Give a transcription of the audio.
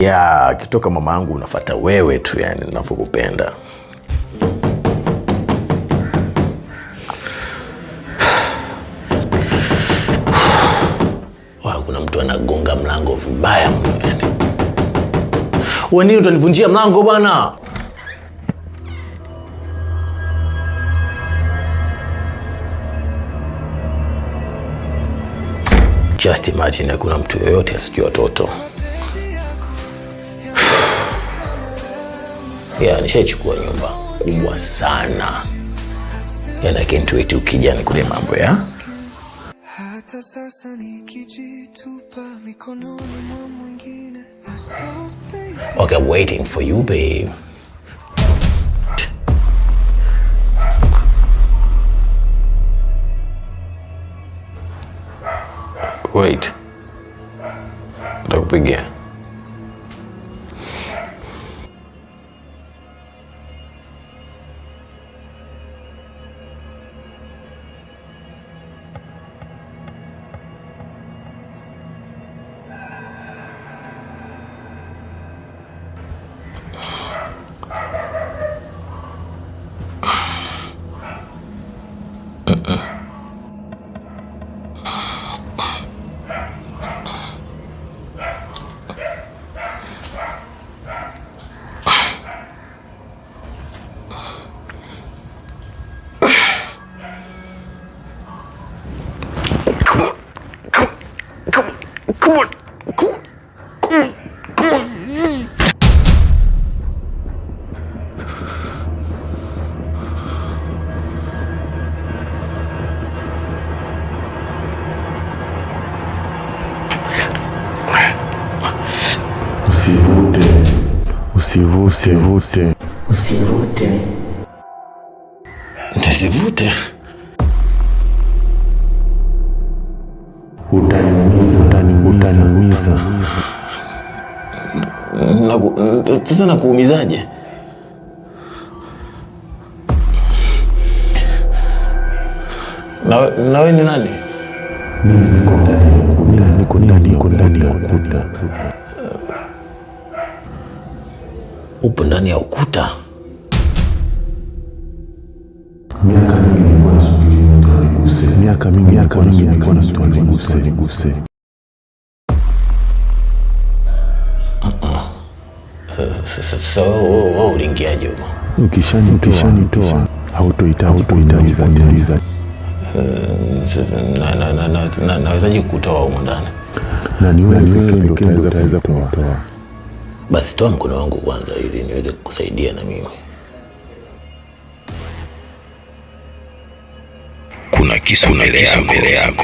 Ya, akitoka mama yangu unafuata wewe tu, yani ninavyokupenda. Wa, kuna mtu anagonga mlango vibaya mno yani. Wewe nini utanivunjia mlango bwana? Just imagine hakuna mtu yoyote asijue watoto. Yeah, nishaichukua nyumba kubwa sana. Yani I can't wait ukija nikule mambo ya. Hata sasa nikijitupa mikononi mwa mwingine, my soul stays. Okay, I'm waiting for you, babe. Wait. Nitakupigia. Come on. Come on. Come on. Come on. Come on. Come on. Usivute, usivute, vute. Usivute. Nisivute. Utaniumiza, utaniumiza, utaniumiza. Sasa nakuumizaje? Na wewe ni nani? Mimi niko ndani ya ukuta, niko ndani, niko ndani ya ukuta. Upo ndani ya ukuta? Miaka mingi nilikuwa nasubiri mtu aniguse. Miaka mingi nilikuwa nasubiri mtu aniguse. Sasa wewe uliingiaje huko? Ukishanitoa hautohitaji kuniuliza tena. Sasa, nawezaje kukutoa humo ndani? Na ni wewe pekee ndio utaweza kunitoa. Basi toa mkono wangu kwanza ili niweze kukusaidia na mimi. Kuna kisu mbele yako.